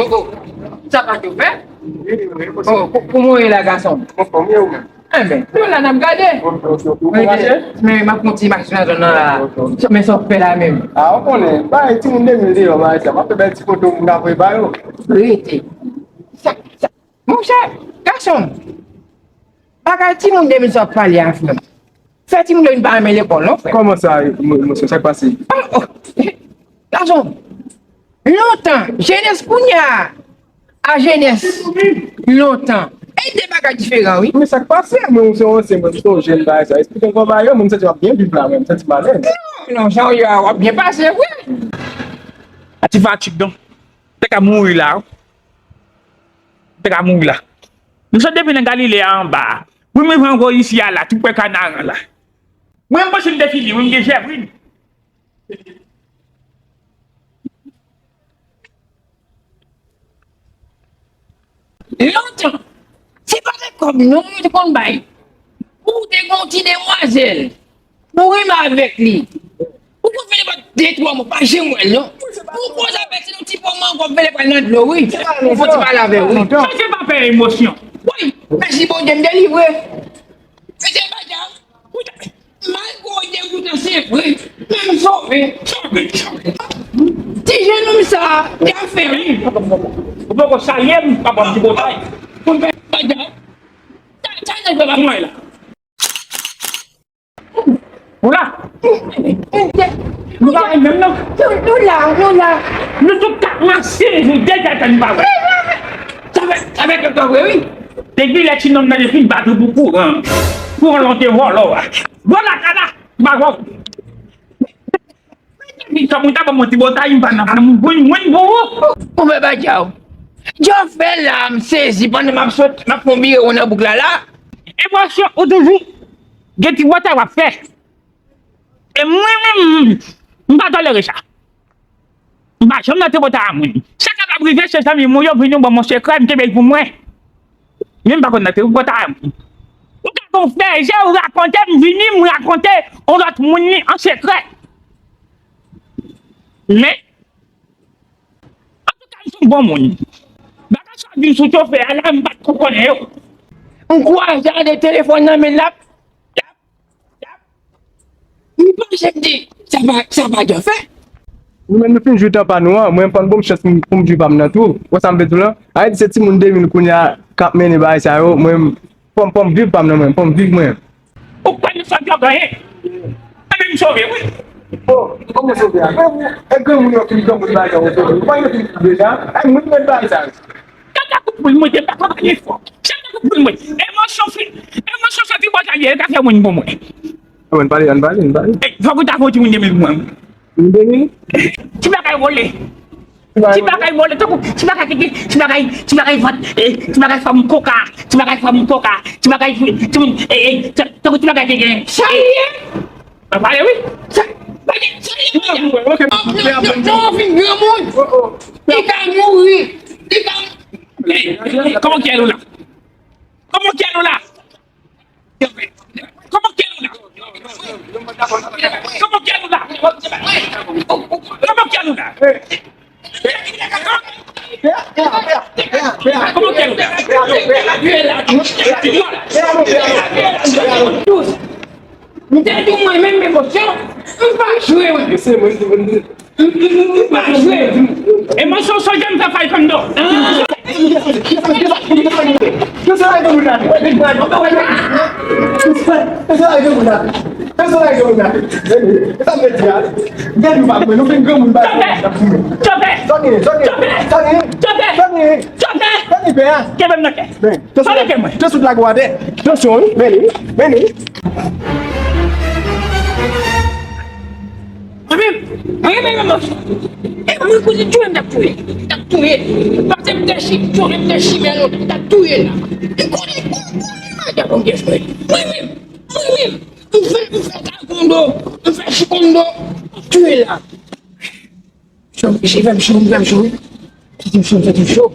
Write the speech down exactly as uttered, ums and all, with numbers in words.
Oh, oh. Sa pa t yo fè? Oh, pou, pou mwen la, gason. Enben, nou la n ap gade. Men m ap fè yon ti mach nan zòn nan la. Men sa w fè la menm. A, ou konnen, bay timoun de mil deyò, bay sa. M ap fè bèl ti foto moun apre ba yo. Rete. Sa, sa, monchè, gason m, bagay timoun de mil sa w ap pale a, frè m. Fè timoun yo vin pa renmen lekòl, non, frè. Kòman sa, mo-, monchè, sa k pase? Oh, oh. Gason, lontan, jenès kounye a, a jenès lontan. E de bagay diferan, wi. Men sa k pase? Mwen, se yon ansyen, mwen, se yon jèn bagay sa. Esplike m kòman yo, mwen, m santi m ap byen viv la, mwen, m santi m alèz. Non, non, jan w ye a, w ap byen pase, wi. A ti fatig, non. Te ka mouri la, wi. Te ka mouri la. M sot depi nan Galile a anba a. Wi, m rive ankò isi a la, tou prè Kanaran la. Mwen, m panse m te fini, wi, m gen jèvrin. Lontan, se pa de kòb non yo te konn bay. Ou te gen yon ti demwazèl, ou renmen avèk li. Ou konn fè nenpòt de twa mwa, pa janm wè l non. Ou koze avèk se yon ti pòm ankò vle pral nan dlo, wi. Ou fò ti pale avè l, wi. Sa se pa pè emosyon. Wi, mèsi Bondye, m delivre. Mesye Badja, malgre w degoutan, se vre, men m sove. Sove, sove. Ti jennonm sa a, li ap fè wi. Ou poko salye m, pa ban m ti botay. Mesye Badja, sa, sa nèg yo pa mwen la. Ou la? Nou pa wè menm non. Nou, nou la, nou la. Nou tout kat mache, nou deja tann pa wè. Sa fè, sa fè kèk tan vre, wi. Depi lè ti nonm nan te fin bat ou pou kouran, kouran lan te vòlò a. Bon, la, kala, m pa wè w. Vin kòm ou ta ban mwen ti botay, m pa nan, pa nan, mwen, mwen, bon. Ou fè badja w. Djòfè la, m sezi pandan m ap sot, m ap fè yon vire won nan bouk la, la. Emosyon, ou toujou gen ti botay w ap fè. E mwen menm, m pa tolere sa. M pa janm nan tripotay a moun. Sa kapab rive, se zanmi mwen yo vin ban mwen sekrè, m kenbe l pou mwen. Men m pa konn nan tripotay a moun. Ou ka gon fè je, ou rakonte, m vini, m rakonte yon lòt moun li an sekrè. Men, antouka, m se yon bon moun. Bagay sa di m sou chofè a la, m pa t ko konnen yo. M kwaze a de telefòn nan men l ap M panse m di, sa pa, sa pa djòfè. Nou menm nou fin jwi tan pa nou an, mwen m pa n bon chans pou m, pou m jwi pa m nan tou. Ou wè sa m vle di w lan? Ayiti se timoun de mil kounye a k ap mennen bagay sa yo, mwen m, fò m, fò m viv pa m nan mwen, fò m viv mwen. Ou kwè nou sòt yo genyen? Anben m sove, wi. Oh, kòman sove a? E granmoun yo fin granmoun bagay sa yo sove. Ou pa yo fin deja? Ay, mwen mèt bagay sa yo. Kaka kout poul mwen te pa konn anyen fò. Kaka kout poul mwen. Emosyon fi, emosyon soti bò sa ye, ka fè mwen bon mwen. Ann pale, ann pale, ann pale. Ey, fòk ou ta fè yon timoun de mil pou mwen. Yon de mil? Ti bagay wole. Ti bagay wole, tankou, ti bagay keke, ti bagay, ti bagay vant, eh, ti bagay fòm koka, ti bagay fòm koka, ti bagay, ti, eh, eh, tankou ti bagay keke. Sa ye? Ann pale, wi. Sa, bagay, sa ye, bagay. Ok. Jan w fin granmoun, li ka mouri, li ka. Ey, kòman kyèl ou la? Kòman kyèl ou la? Kòman kyèl ou la? Kòman kyèl ou la? Kòman kyèl ou la? Kòman kyèl ou la? M te di w mwen menm emosyon, m pa jwe wi. M, m, m, m pa jwe. Emosyon sonje m fè fay konn do. Kisa la gen moun la? Kisa la gen moun la? Kisa la gen moun la? Kisa la gen moun la? Sa m vle di a, gade nou pa mwen, nou fin granmoun ba. Chofè! Chofè! Kenbe m nan kè. Kenbe m nan kè. Kenbe m nan kè. Kenbe m nan kè. Tansyon, wi. Men li, men li. Mwen menm, mwen menm, mwen menm. E mwen kote tchoul m t ap touye. M t ap touye. Pase m te chi, tchoul m te chimè lontan, m t ap touye la. M konnen, konnen, konnen, madan, konnen, frè. Mwen menm, mwen menm. M fè, m fè taekwondo, m fè chikondo, m ap touye la. Cho, mesye, fè m cho, fè m cho. Tèt m cho, tèt m cho.